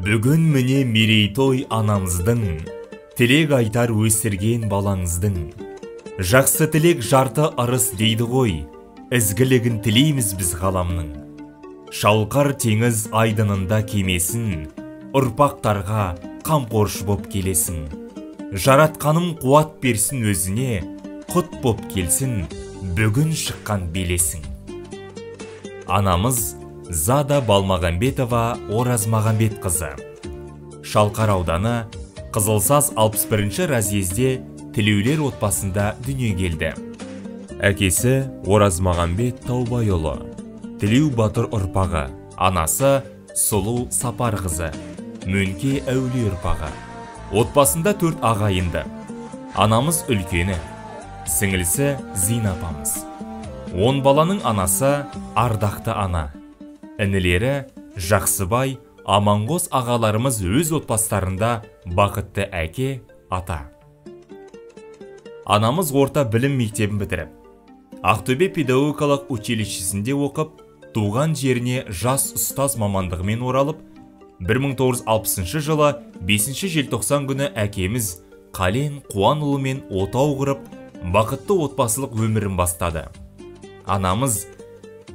Бүгін міне мерейтой анамыздың, тілек айтар өсірген балаңыздың. Жақсы тілек жарты ырыс дейді ғой, ізгілігін тілейміз біз ғаламның. Шалқар теңіз айдынында кемесін, ұрпақтарға қамқоршы боп келесің. Жаратқаным қуат берсін өзіне, құт боп келсін бүгін шыққан белесің. Анамыз Зада Балмағамбетова Оразмағамбетқызы. Шалқар ауданы Қызылсаз 61-ші разъезде Тілеулер отбасында дүние келді. Әкесі Оразмағамбет Таубайұлы, Тілеу батыр ұрпағы, анасы Сұлу Сапарқызы, Мөңке әулие ұрпағы. Отбасында 4 ағайынды. Анамыз үлкені, сіңілісі Зина апамыз. 10 баланың анасы ардақты ана. Інілері Жақсыбай, Аманғос ағаларымыз өз отбасыларында бақытты әке, ата. Анамыз орта білім мектебін бітіріп, Ақтөбе педагогикалық училищесінде оқып, туған жеріне жас ұстаз мамандығымен оралып, 1960 жылы 5 желтоқсан күні әкеміз Қален Қуанұлымен отау құрып, бақытты отбасылық өмірін бастады. Анамыз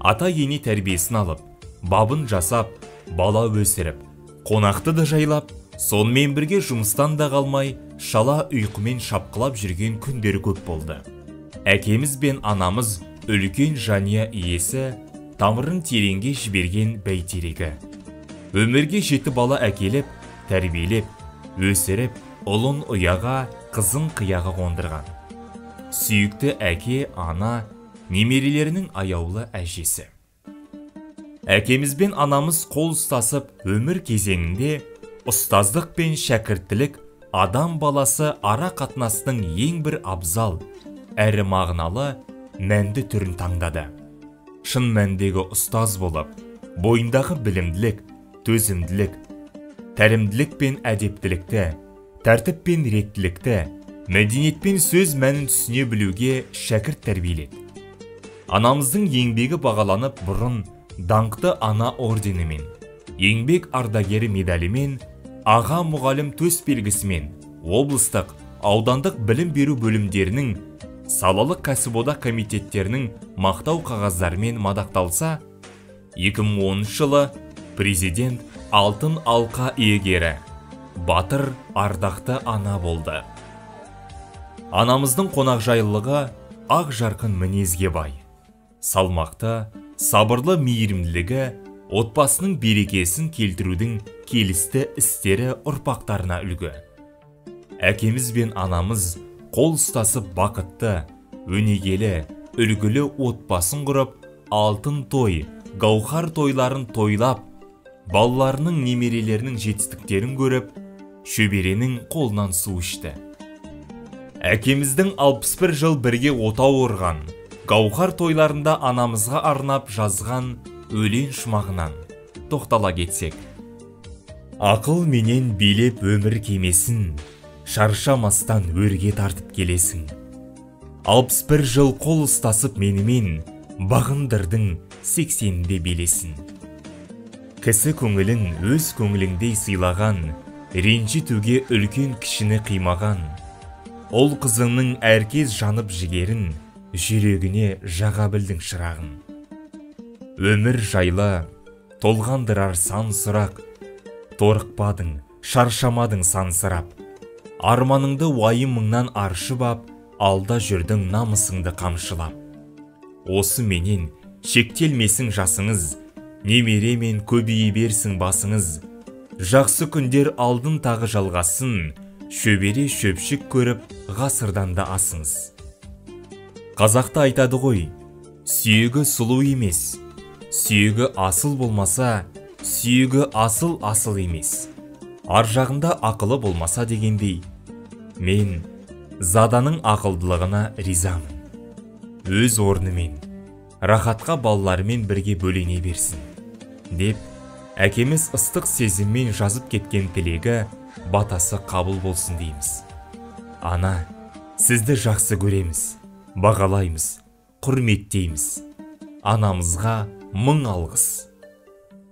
ата-ене тәрбиесін алып, бабын жасап, бала өсіріп, қонақты да жайлап, сонымен бірге жұмыстан да қалмай, шала ұйқымен шапқылап жүрген күндері көп болды. Әкеміз бен анамыз үлкен жанұя иесі, тамырын тереңге жіберген бәйтерегі. Өмірге 7 бала әкеліп, тәрбиелеп, өсіріп, ұлын ұяға, қызын қияға қондырған. Сүйікті әке, ана, немерелерінің аяулы әжесі. Әкеміз бен анамыз қол ұстасып өмір кезеңінде ұстаздық пен шәкірттілік адам баласы ара қатынасының ең бір абзал, әрі мағыналы, мәнді түрін таңдады. Шын мәндегі ұстаз болып, бойындағы білімділік, төзімділік, тәлімділік пен әдептілікті, тәртіп пен реттілікті, мәдениет пен сөз мәнін түсіне білуге шәкірт тәрбиеледі. Анамыздың еңбегі бағаланып бұрын даңқты ана орденімен, еңбек ардагері медалімен, аға мұғалім төс белгісімен, облыстық, аудандық білім беру бөлімдерінің, салалық кәсіподақ комитеттерінің мақтау қағаздарымен мадақталса, 2010 жылы президент алтын алқа иегері, батыр ардақты ана болды. Анамыздың қонақжайлылығы ақ жарқын мінезге бай, салмақты, сабырлы мейірімділігі, отбасының берекесін келтірудің келісті істері ұрпақтарына үлгі. Әкеміз бен анамыз қол ұстасып бақытты, өнегелі, үлгілі отбасын құрып, алтын той, гауһар тойларын тойлап, балаларының немерелерінің жетістіктерін көріп, шөберенің қолынан су ішті. Әкеміздің 61 жыл бірге отау құрған, гауһар тойларында анамызға арнап жазған өлең шумағынан тоқтала кетсек. Ақыл менен билеп өмір кемесін, шаршамастан өрге тартып келесің. 61 жыл қол ұстасып менімен, бағындырдың 80-де белесін. Кісі көңілін өз көңіліңдей сыйлаған, ренжітуге үлкен кішіні қимаған. Ол қызыңның әркез жанып жігерін, жүрегіне жаға білдің шырағын. Өмір жайлы толғандырар сан сұрақ, торықпадың, шаршамадың сансырап. Арманыңды уайым мыңнан аршып ап, алда жүрдің намысыңды қамшылап. Осы менен шектелмесің жасыңыз, немеремен көбейе берсін басыңыз. Жақсы күндер алдын тағы жалғасын, шөбере шөпшік көріп ғасырдан да асыңыз. Қазақта айтады ғой, сүйегі сұлу емес, сүйегі асыл болмаса, сүйегі асыл асыл емес. Ар жағында ақылы болмаса дегендей, мен Заданың ақылдылығына ризамын. Өз орнымен, рахатқа балаларымен бірге бөлене берсін, деп әкеміз ыстық сезіммен жазып кеткен тілегі батасы қабыл болсын дейміз. Ана, сізді жақсы көреміз, бағалаймыз, құрметтейміз. Анамызға мың алғыс.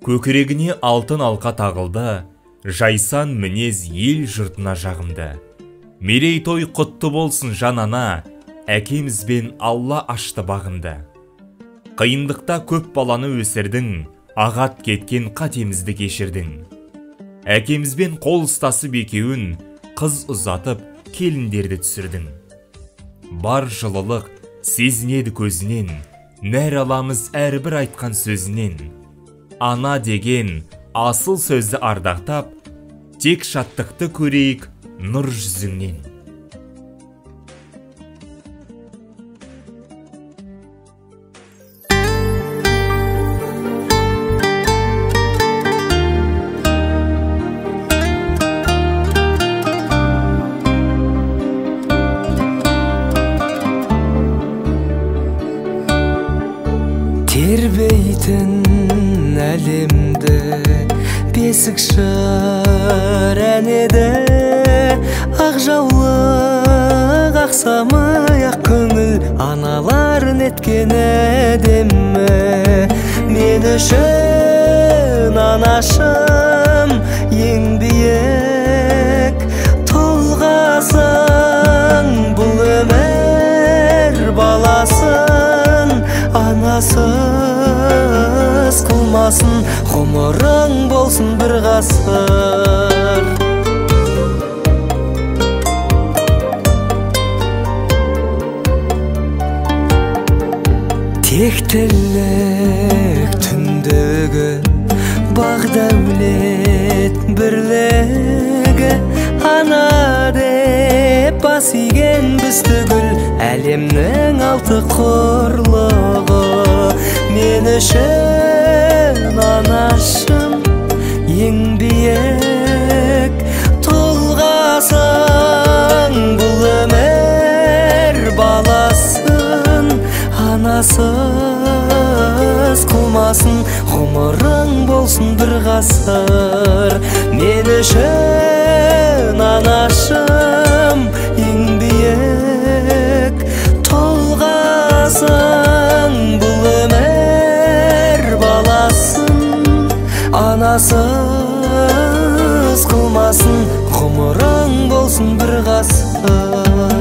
Көкірегіне алтын алқа тағылды, Жайсан мінез ел жұртына жағымды. Мерейтой құтты болсын жан ана, әкемізбен Алла ашты бағынды. Қиындықта көп баланы өсірдің, ағат кеткен қатемізді кешірдің. Әкемізбен қол ұстасып екеуін, қыз ұзатып келіндерді түсірдің. Бар жылылық сезінеді көзінен, нәр аламыз әрбір айтқан сөзінен. Ана деген асыл сөзді ардақтап, тек шаттықты көрейік нұр жүзіңнен. Тербейтін әлемді бесік жыр ән еді, ақ жаулық ақ самай ақ көңіл аналар неткен әдемі. Мен үшін анашым ең биік тұлғасың, бұл өмір баласын анасыз қылмасын, ғұмырың болсын бір ғасыр. Тектілік түндігі бақ дәулет бірлігі, ана деп бас иген біз түгіл әлемнің алты құрлығы. Мен үшін анашым ең биік тұлғасың, бұл өмір баласын анасыз қылмасын, ғұмырың болсын бір ғасыр. Мен үшін анашым ең биік тұлғасың, бұл өмір баласын анасыз қылмасын, ғұмырың болсын бір ғасыр.